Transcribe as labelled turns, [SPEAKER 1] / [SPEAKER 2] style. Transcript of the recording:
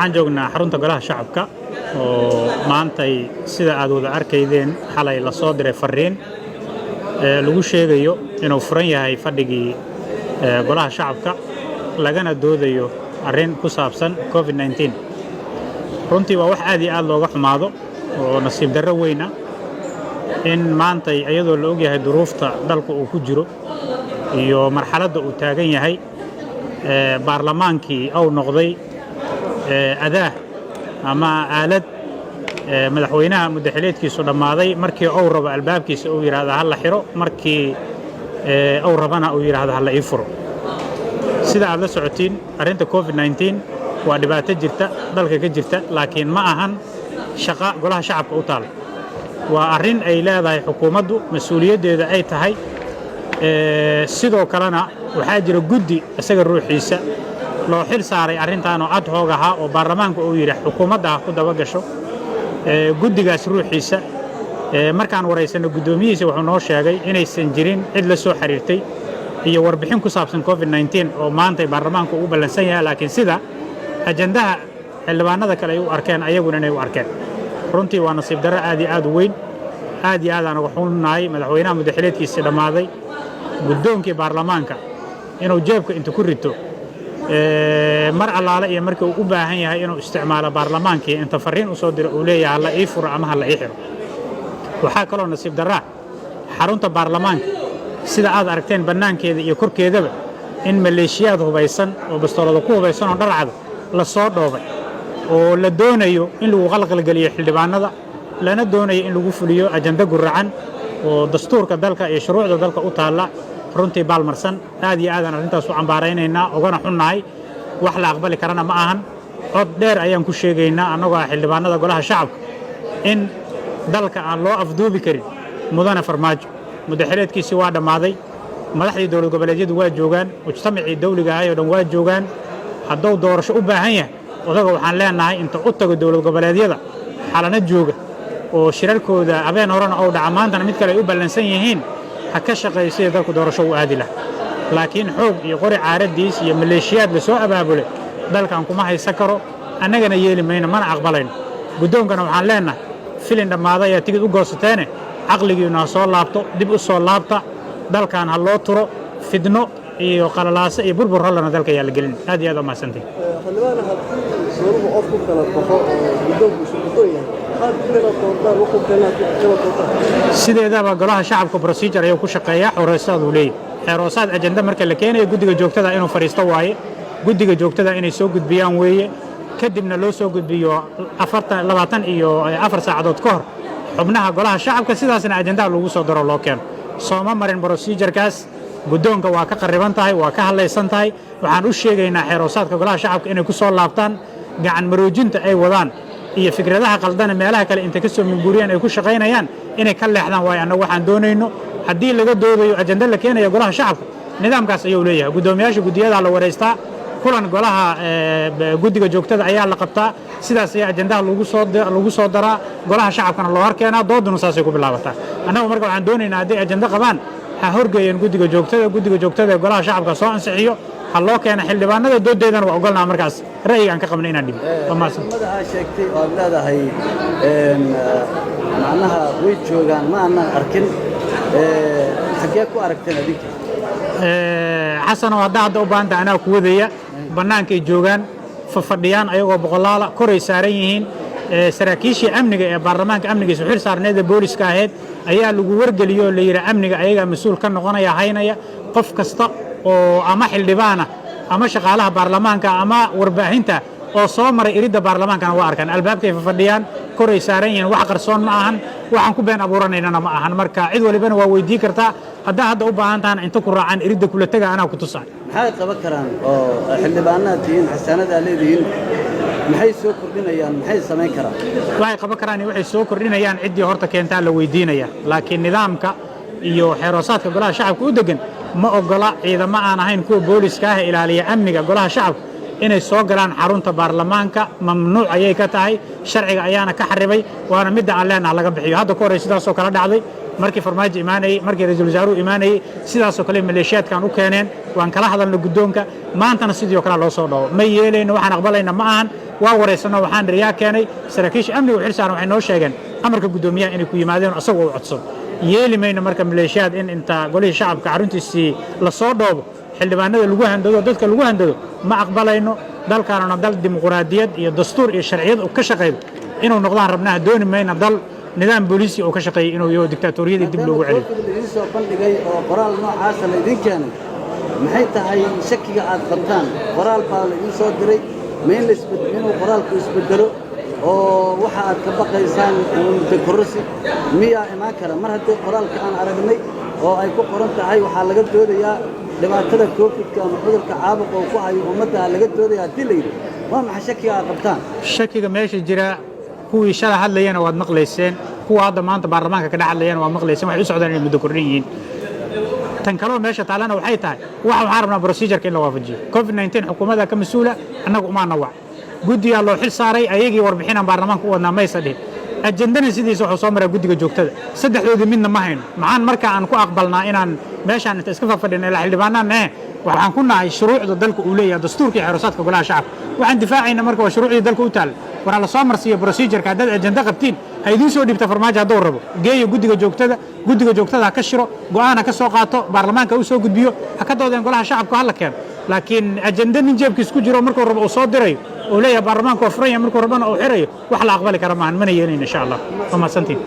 [SPEAKER 1] Waxaan joognaa xarunta Golaha Shacabka oo maantay, sida aad wada arkaydeen, xalay la soo diray fariin lagu sheegayo inuu furan yahay fadhigii Golaha Shacabka, lagana doodayo arrin ku saabsan COVID-19. Runtii waa wax aad iyo aad looga xumaado oo nasiib darro weyn ah in maantay, iyadoo la ogyahay duruufta dalka uu ku jiro iyo marxaladda uu taagan yahay, baarlamaankii uu noqday adaah ama aalad madaxweynaha muddaxileedkiisu dhammaaday markii uu rabo albaabkiisa uu yidhaahda ha la xiro, markii uu rabana uu yidhaahdo ha la ii furo. Sida aad la socotiin, arrinta COVID-19 waa dhibaato jirta, dalka ka jirta, laakiin ma ahan shaqa Golaha Shacabka u taal. Waa arrin ay leedahay xukuumaddu, mas-uuliyaddeeda ay tahay. Sidoo kalena waxaa jira guddi isaga ruuxiisa loo xil saaray arrintan oo ad hoc ahaa oo baarlamaanka uu yidhi xukuumadda ha ku daba gasho. Guddigaas ruuxiisa markaan waraysanno guddoomiyihiisa, wuxuu noo sheegay inaysan jirin cid la soo xiriirtay iyo warbixin ku saabsan COVID-19 oo maanta baarlamaanku ugu ballansan yahay, laakiin sida ajandaha xildhibaanada kale ay u arkeen ayaguna inay u arkeen. Runtii waa nasiib darro aad iyo aad u weyn, aad iyo aad aan uga xunnahay madaxweynaha muddaxileedkiisii dhammaaday guddoonkii baarlamaanka inuu jeebka inta ku rito, mar allaale iyo markii uu u baahan yahay inuu isticmaalo baarlamaankii, inta farriin u soo diro uu leeyahay hala ii furo ama hala ii xiro. Waxaa kaloo nasiib darraa xarunta baarlamaanka, sida aad aragteen bannaankeeda iyo korkeedaba, in maleeshiyaad hubaysan oo bastoolada ku hubaysan oo dharcada la soo dhoobay oo la doonayo in lagu qalqalgeliyo xildhibaanada, lana doonayo in lagu fuliyo ajando guracan oo dastuurka dalka iyo shuruucda dalka u taalla runtii baalmarsan. Aad iyo aadaan arrintaas u cambaaraynaynaa, ogana xunnahay. Wax la aqbali karana ma ahan. Cod dheer ayaan ku sheegaynaa, annagoo ah xildhibaanada Golaha Shacabka, in dalka aan loo afduubi karin mudane Farmaajo. Muddaxileedkiisii waa dhammaaday. Madaxdii dowlad goboleedyadu waa joogaan, mujtamacii dawliga ahay oo dhan waa joogaan. Hadduu doorasho u baahan yahay odaga, waxaan leenahay inta u tago dowlad goboleedyada Xalana jooga oo shirarkooda habeen horena ou dhaca, maantana mid kale ay u ballansan yihiin, ha ka shaqeeyo sidii dalku doorasho u aadi laha. Laakiin xoog iyo qori caaradiis iyo maleeshiyaad la soo abaabulay dalkan kuma haysan karo, annagana yeeli mayno, mana aqbalayno. Guddoonkana waxaan leenahay, filin dhammaaday ayaa tigid u goosateene, caqligiinnu ha soo laabto, dib u soo laabta, dalkan ha loo turo. Fidno iyo qalalaaso iyo burbur hollana dalka ayaa la gelin. Aad iyo aad u mahadsantihin.
[SPEAKER 2] Xildhibaan, haddii gooluhu cod ku kala baxo oo guddoonku isu guddoon yahay, maxaad ku kala doontaan wuxuu keenaa ku kala doontaan?
[SPEAKER 1] Sideedaba Golaha Shacabka procedure ayuu ku shaqeeyaa, xeeroosaad uu leeyahay. Xeeroosaad ajenda marka la keenayo, guddiga joogtada inuu fadhiisto waaye, guddiga joogtada inay soo gudbiyaan weeye, kadibna loo soo gudbiyo 24 saacadood ka hor xubnaha Golaha Shacabka, sidaasna ajendaha lagu soo daro, loo keeno. Sooma marin procedure-kaas. Guddoonka waa ka qarriban tahay, waa ka hadlaysan tahay. Waxaan u sheegaynaa xeeroosaadka Golaha Shacabka inay ku soo laabtaan. Gacan maroojinta ay wadaan iyo fikradaha qaldana meelaha kale inta ka soo minguuriyaan ay ku shaqaynayaan inay ka leexdaan waayo. Annagu waxaan doonayno, haddii laga doodayo ajenda la keenayo Golaha Shacabka, nidaamkaas ayuu leeyahay. Guddoomiyaasha guddiyadaa la wareystaa, kulan golaha guddiga joogtada ayaa la qabtaa, sidaas ayaa ajendaha lagu soo daraa, Golaha Shacabkana loo horkeenaa, dooduna saasay ku bilaabataa. Annagu marka waxaan doonaynaa, hadday ajendo qabaan, ha horgeeyeen guddiga joogtada, guddiga joogtada ee Golaha Shacabka soo ansixiyo, ha loo keena xildhibaanada, doodeedana waa ogolnaa. Markaas ra'yiga aan ka qabna inaan dhibin. Waa mahadsan.
[SPEAKER 2] Ciidamada aa sheegtay oo aad leedahay macnaha way joogaan, ma aanan arkin. Xaggee ku aragteen adinka?
[SPEAKER 1] Xasanoo, haddaa hadda u baahanta, anaa ku wadaya. Bannaankay joogaan, fafadhiyaan ayagoo boqolaala, koray saaran yihiin. Saraakiishii amniga ee baarlamaanka amnigiisa xil saarneeda booliska ahayd ayaa lagu wargeliyo oo la yidhi amniga ayagaa mas-uul ka noqonaya, haynaya. Qof kasta oo ama xildhibaana ama shaqaalaha baarlamaanka ama warbaahinta oo soo maray iridda baarlamaankana waa arkaan. Albaabkay fafadhiyaan, koray saaran yihiin. Wax qarsoon ma ahan, waxaan ku been abuuranaynana ma ahan. Marka cid walibana waa weydii kartaa. Haddaa hadda u baahan tahana, inta ku raacaan iridda kula tega, anaa ku tusaa.
[SPEAKER 2] Maxay qaban karaan oo xildhibaanaad tihiin, xasaanadaad leedihiin, maxay soo kordhinayaan, maxay samayn karaan?
[SPEAKER 1] Waxay qaban karaan iyo waxay soo kordhinayaan ciddii horta keentaa la weydiinaya. Laakiin nidaamka iyo xeeroosaadka Golaha Shacabka u degan ma ogola ciidamo aan ahayn kuwa booliska ah ilaaliya amniga Golaha Shacabka inay soo galaan xarunta baarlamaanka. Mamnuuc ayay ka tahay, sharciga ayaana ka xaribay, waana midda aan leenaha laga bixiyo. Hadda ka horey sidaasoo kala dhacday. Markii Farmaajo imaanayey, markii ra-iisul wasaaruhu imaanayey, sidaasoo kale maleeshiyaadkan u keeneen. Waan kala hadalna guddoonka. Maantana sidii oo kale loo soo dhawo. Ma yeelayno, waxaan aqbalayna ma ahan. Waa waraysanno, waxaan nidhi yaa keenay? Saraakiisha amniga u xil saaran waxay noo sheegeen amarka guddoomiyaha inay ku yimaadeen, asagoo u codsado. Yeeli mayno marka maleeshiyaad in inta golihii shacabka xaruntiisii la soo dhoobo, xildhibaanada lagu handado, dadka lagu handado, ma aqbalayno. Dalkaanuna dal dimuquraadiyad iyo dastuur iyo sharciyad uu ka shaqeeyo inuu noqdaan rabnaha. Dooni mayna dal nidaam booliisi uu ka shaqeeyey inuu yaho dictaatoriyadii dib loogu celiyo.
[SPEAKER 3] Maadaama laidin soo bandhigay oo qoraal noocaasa laydin keenay, maxay tahay shakiga aad qabtaan? Qoraal baa laidin soo diray. Ma in inuu qoraalku isbedelo oo waxa aad ka baqaysaan muddo kororsi miyaa imaan kara, mar haddii qoraalka aan aragnay oo ay ku qoran tahay waxaa laga doodayaa dhibaatada Covidka ama cudurka caabuqa uu ku hayo ummadda laga doodaya haddii la yidhi, waa maxay shakiga aad qabtaan?
[SPEAKER 1] Shakiga meesha jira, kuwii shala hadlayana waad maqlayseen, kuwa hadda maanta baarlamaanka ka dhex hadlayana waad maqlayseen. Waxay u socdaan inay muddo kordhin yihiin. Tan kaloo meesha taalana waxay tahay, waxaan rabnaa procedureka in la waafajiyo. Covid 19 xukuumadda ka mas-uula, annaga umaana wac. Guddigaa loo xil saaray, ayagii warbixinaan baarlamaanka u wadnaa maysa dhihin. Ajendana sidiisa wuxuu soo maraa guddiga joogtada. Saddexdoodii midna ma hayno. Maxaan marka aan ku aqbalnaa inaan meeshaan inta iska fafadhina ilaa xildhibaanaan eh waxaan ku nahay shuruucda dalka uu leeyahay, dastuurka iyo xeeroosaadka golaha shacabka waxaan difaacayna? Marka waa shuruucdii dalka u taal. Waraa la soo marsiiyo procedureka. Haddaad ajenda qabtiin, ha idiin soo dhiibta Farmaajo hadduu rabo. Geeya guddiga joogtada, guddiga joogtada ha ka shiro, go'aan ha ka soo qaato, baarlamaanka ha u soo gudbiyo, ha ka doodeen golaha shacabka, ha la keeno. Laakiin ajenda nin jeebkiis ku jiro markuu rabo uu soo dirayo oo leeyahay baarlamaanka waa furan yahay, markuu rabana uu xirayo, wax la aqbali kara maahan, mana yeelayno, insha Allah. Waa mahadsantiin.